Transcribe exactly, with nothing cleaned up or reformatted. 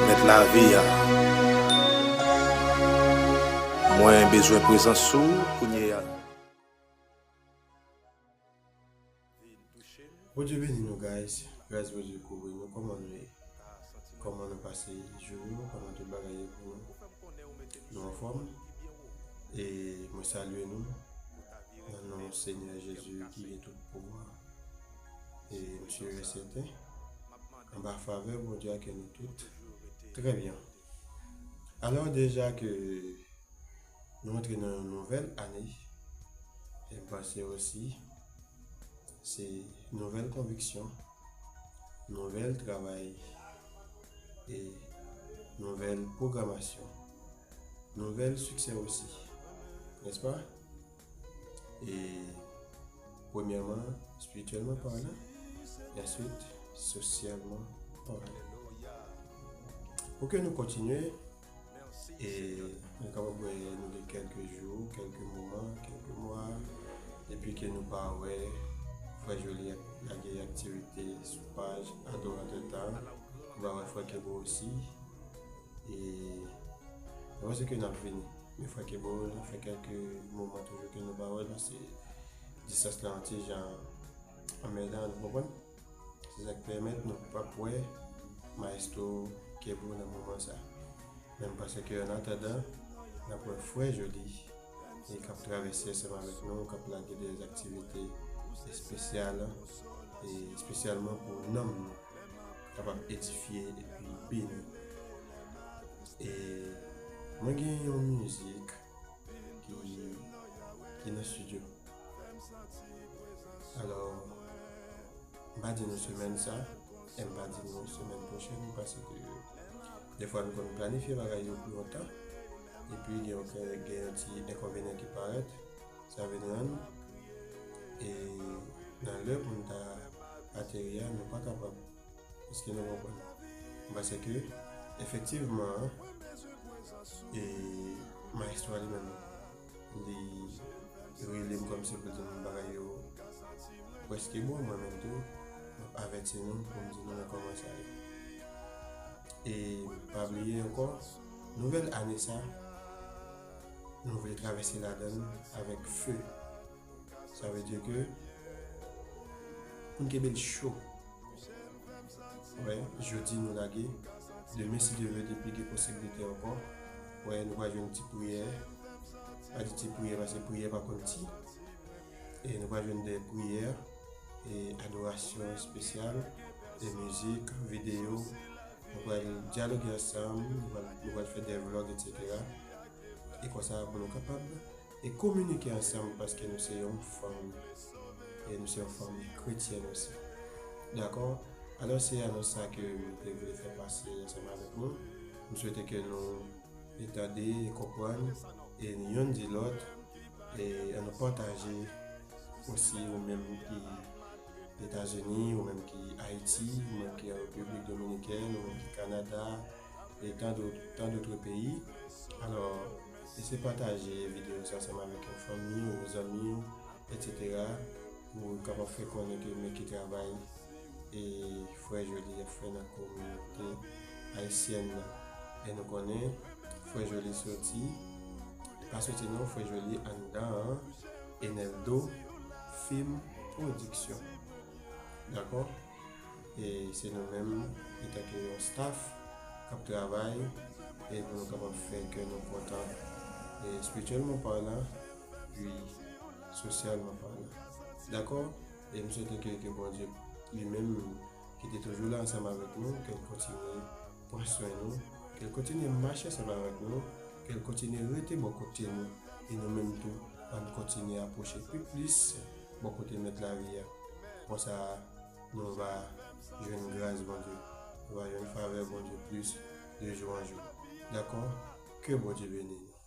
Mèt lavi a, mwen bezwen prezans ou kounye a. Bondye beni nou, guys. Gras Bondye kouvri nou. Kòman nou ye? Kòman nou pase jou yo? Kòman tout bagay ye pou nou? Nou anfòm? E mwen salye nou nan non Senyè Jezi ki gen tout pouvwa. E m si e sèten, anba favè Bondye a, ke nou tout trè byen. Alò, deja ke nou antre nan yon nouvèl ane, e m panse osi se nouvèl konviksyon, nouvèl travay e nouvèl pwogramasyon, nouvèl siksè osi, nèspa? E premyèman, espirityèlman palan, e answit, sosyèlman palan. Pou ke nou kontinye, e nou kapab wè nou gen kèlke jou, kèlke moman, kèlke mwa, depi ke nou pa wè Frè Joly ap lage aktivite sou paj Adoratè Tan, nou pa wè Frè Kebo osi. E mwen panse ke n ap vini. Men Frè Kebo, sa fè kèlke moman toujou ke nou pa wè l, paske distans lan yon ti jan anmèdan, nou konprann? Se sa k pèmèt nou p ap wè Maestro Kebo nan moman sa. Men m panse ke an atandan, n ap wè Frè Joly, e k ap travèse ansanm avèk nou, k ap lage de aktivite espesyal, e espesyalman pou nanm nou, kapab edifye epi beni. E mwen gen yon mizik ki, ki nan estidyo. Alò, m pa di nou semèn sa, e m pa di nou semèn pwochèn, paske defwa nou konn planifye bagay yo pou lontan, epi gen yon, gen yon ti enkonvenyan ki parèt, sa vin rann, e nan lè pou n ta ateri a, nou pa kapab. Èske nou konprann? M panse ke, efektivman, e, maestro a li menm, li rele m kòmsi pou di m bagay yo prèske bon, mwen menm tou, m ap avèti nou pou m di nou men kòman sa ye. E pa bliye ankò, nouvèl ane sa, nou vle travèse ladan l avèk fe. Sa vle di ke pou n kenbe l cho. Wè, jodi nou lage, demen, si Dye vle, depi gen posiblite ankò, wè, nou pral jwenn ti priyè. Pa di ti priyè, paske priyè pa konn ti. E nou pral jwenn de priyè, e adorasyon espesyal, de mizik, videyo. Nou pral dyaloge ansanm, nou pral, nou pral fè de vlog, etsetera. E konsa, pou nou kapab e kominike ansanm, paske nou se yon fanmi. E nou se yon fanmi kretyèn osi. Dakò? Alò, se anons sa ke m te vle fè pase ansanm avèk nou. M swete ke nou e tande, e konprann, e yonn di lòt, e ann nou pataje osi, ou menm ki Etazini, ou menm ki Ayiti, ou menm ki an Repiblik Dominikèn, ou menm ki Kanada, e tan dòt, tan dòt peyi. Alò, eseye pataje videyo sa ansanm avèk yon fanmi w, yon zanmi w, etsetera, pou kapab fè konnen ke men ki travay e Frè Joly ap fè nan kominote ayisyèn nan. E nou konnen Frè Joly soti, pa soti non, Frè Joly anndan an, Eneldo Film Production. Dakò? E se nou menm, antanke yon staff, k ap travay, e pou nou kapab fè kè nou kontan, e espirityèlman palan, epi sosyalman palan. Dakò? E m swete ke, ke Bondye li menm ki te toujou la ansanm avèk nou, ke l kontinye pran swen nou, ke l kontinye mache ansanm avèk nou, ke l kontinye rete bò kote nou, e nou menm tou, ann kontinye apwoche pi plis bò kote Mèt lavi a. Konsa, nou va jwenn gras Bondye, nou va jwenn favè Bondye plis de jou an jou. Dakò? Ke Bondye beni nou.